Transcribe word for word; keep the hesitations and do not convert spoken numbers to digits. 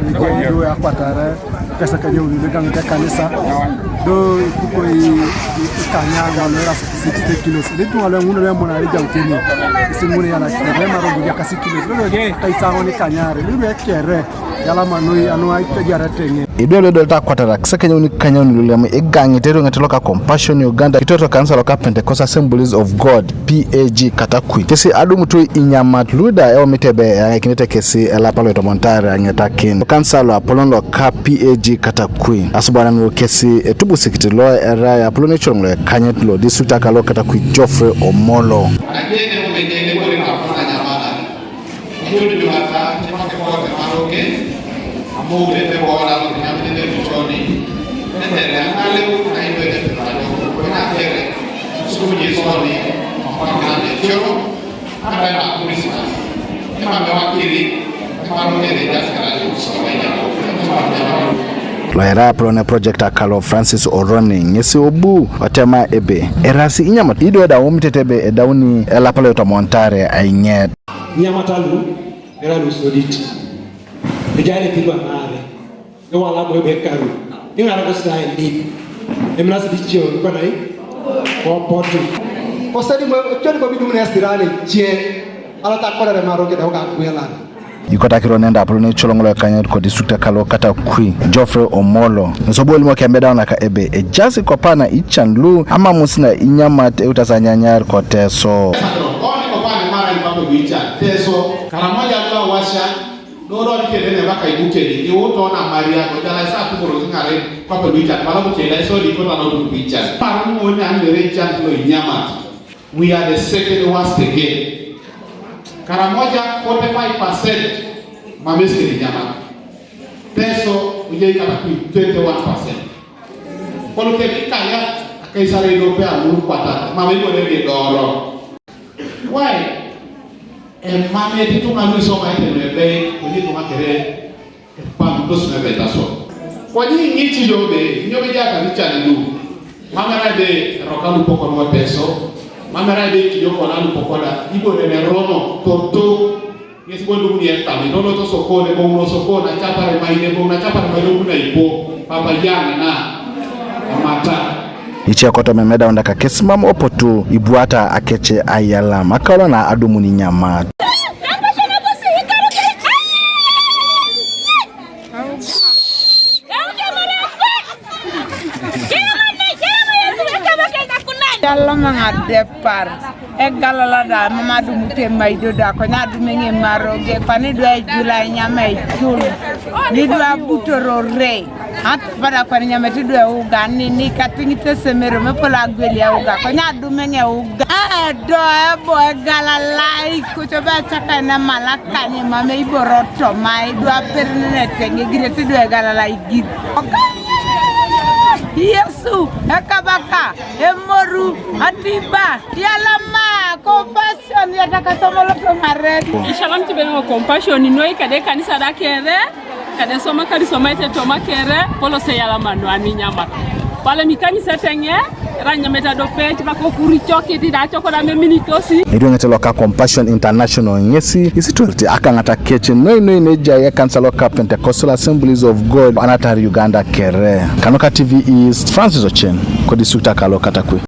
Ijo akwatare kasa kanyauni lo egaŋit ekanisa do ipukoi ikanya ŋol era sixty kilos. Lo ituŋa lo eŋun lo emunari ejautene isiŋun yala kere maro buja kasi kilos lo kaisaŋon ikanyare lo ekere yalama noi anu aitejarete ŋe. Idwe lo idolita akwatara kasa kanyauni kanyauni lo lem igaŋit erioŋet loka Compassion Uganda kitoto kanisa loka Pentecostal Assemblies of God P A G Katakwi. Kesi adumutu inyamat luda eomit ebe eyaŋikinete kesi elapa loitomonitare aŋetakin. Kanisa loapolon loka P A G Katakwi. Asubanan ŋo kesi etubusikit lo erai apolon ecoloŋ loekanyit lo district akalo Katakwi Geoffrey Omolo. Ijo jumata, temake kote maloke, amu bete bola lo kinyamete de bichoni, tetere angaleu na ibe de pepalo, kwena kere, sukuje soni, mapanga de choro, ata na Christmas. Ema me wakili, ema lo kere jaskara de kusoma ya. Lo erai apolon project akalo Francis Oroni, ŋesi obu otema ebe, erasi inyamat, ido da omitete ebe edauni elapa loitomonitare aiŋet. Inyamata lu era lu sodit. Ejai ne tirwa naare. Ewala bo ebe karu. Iŋara ko sa elip. Emina sidi cio konai. Kopotu. Kosodi mo chodi bo bidum ne sirale cie. Alota kodare maro keda uka kuela. Ikotakiro nenda apolon ecoloŋ loekanyit ko district akalo Katakwi Geoffrey Omolo. Nesobu olimok emedau naka ebe ejasi kopana ican lu amamus na inyamat eutas anyanyar ko Teso. Oni kopana mara ni papo bicha Teso. Karamoja kwa washa. Dodo ni kele ne baka ibukeli. Iwoto na Maria ko jala sa tukoro ngare papo bicha. Bala bukeli so di kota no tu bicha. Paru mo ni ani re ican lo inyamat. We are the second worst again. Karamoja forty-five percent mamesi ni inyamat. Teso uje Katakwi twenty-one percent. Kolu ke ikaya akaisare do pe amuru kwata. Mama iko ne doro. Why? E mama eti tunga lu isoma ite no ebe, kwenye tunga kere, e pam dos me beta so. Kwenye ngichi yo be, nyo be jata ni chani du. Mama ra be roka lu poko no Teso. Mama ra be kiyo kona lu poko da. Ibo de ne rono, toto. Ŋesi bo dum ni etam, idoloto sokoni, bo uno sokoni, acapare maine, bo uno acapare maine, bo uno ipo, papa yaŋ na, amata. Ice kotoma emedaunda ka kesimam opotu ibuata akece ayalam, akaulo na adumun inyamat. Yalama ŋadepar. Egalala da mam adumut emaido da konye adum eŋe maroge kwana idwe ejula enyama ejul nidwe abutorore. Atupara kwana inyamete idwe euga nini katiŋit esemero mepolo agweli euga konye adum eŋe euga. Edo ebo egalala ikocobe ecakain emalakany emam eiboro toma idwe aperinenete ŋe igirete idwe egalala igir. Yesu ekabaka. Emoru, atiba, yalama, compassion, yatakasomoloto ŋaren. Ishalam tibeno compassion noi kade kanisa da kere, kade soma kadi soma ite toma kere, polo se yalama no ani nyama. Pale mi kanisa teŋe, ra nyameta do pet bako kuri chokiti da choko da meminitosi. Erioŋete loka Compassion International ŋesi isitolti akaŋata kece noi noi nejai ekanisa loka Pentecostal Assemblies of God anatar Uganda kere. Kanuka T V East, Francis Ochen, ko district akalo Katakwi.